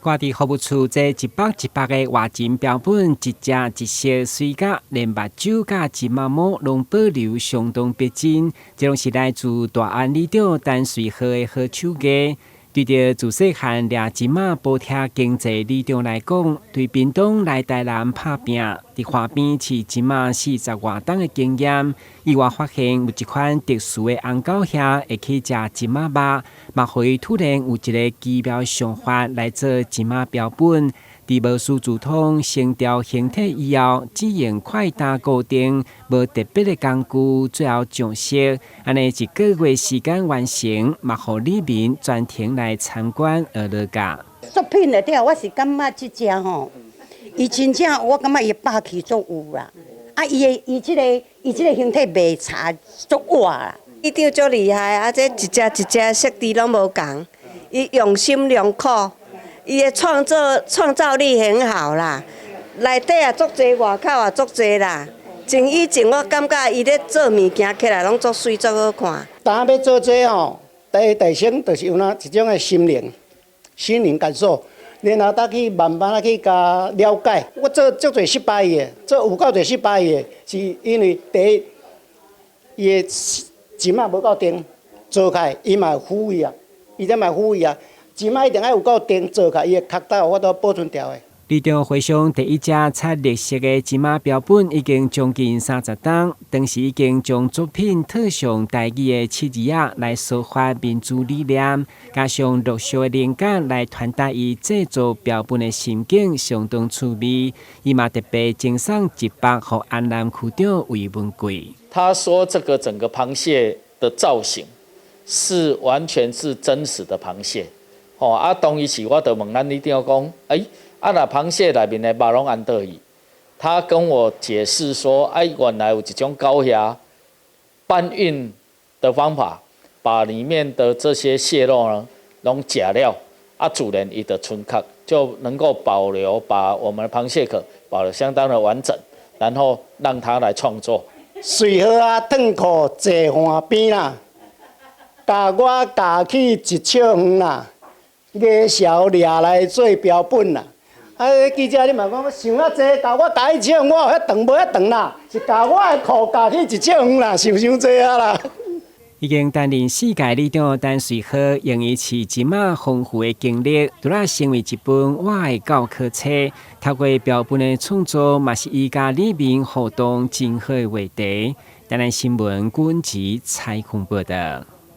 掛佇服務處這一百一百个活禽標本，一隻一色水甲連目睭佮睫毛毛攏保留相當逼真。這攏是來自大安里長陳瑞和的好手藝。對著自細漢掠針仔補貼經濟里長來講，對屏東來台南拍拚，佇岸邊飼針仔四十外冬的經驗，意外發現有一款特殊的紅狗鴞會去食針仔肉，嘛予伊突然有一个奇妙想法來做針仔標本。佇無需蛀通先雕形體以後，只用快打固定，無特別的工具，最後上色，按呢一個月時間完成，嘛予里民專程來參觀學落教。作品內底，我是感覺這隻吼，伊真正我感覺伊霸氣足有啦。啊，伊的伊這個伊這個形體袂差，足活啦。里長足厲害，啊，這一隻一隻設置攏無仝，伊用心良苦。伊的創作創造力很好啦，內底也足濟，外口也足濟啦。從以前我感覺伊咧做物件起來攏足媠足好看。當欲做這吼，第一第先就是有那一種的心靈，心靈感受，然後才去慢慢仔去共了解。我做足濟失敗的，做有夠濟失敗的，是因為第一，伊的針仔無夠長，做起來伊嘛會腐去啊，伊這嘛會腐去啊。針仔一定愛有夠長，做起來伊的殼才有法度保存牢的。里長回想第一隻彩綠色的針仔標本已經將近30冬，當時已經將作品套上台語的七字仔來抒發民主理念，加上陸續的靈感來傳達伊製作標本的心境，相當趣味。伊嘛特別贈送一百予安南區長魏文貴。他說：這個整個螃蟹的造型是完全是真實的螃蟹。吼啊！當時我就問咱里長講，欸，啊若螃蟹內面的肉攏按佗去？他跟我解釋說，哎，原來有一種狗鴞搬運的方法，把裡面的這些蟹肉呢，攏食了，啊，自然伊就賰殼就能夠保留，把我們的螃蟹殼保留相當的完整，然後讓它來創作。瑞和仔褪褲坐岸邊啦，共我共去一尺遠啦。藝潲掠來做標本啦！啊，記者你嘛講，想遐濟，共我共一尺遠，我有遐長無遐長啦，是共我的褲共去一尺遠啦，想傷濟啊啦！已經擔任四屆里長陳瑞和，用伊飼針仔豐富的經歷，除了成為一本活的教科冊，透過標本的創作，嘛是伊佮里民互動真好的話題。台南新聞郭文吉採訪報導。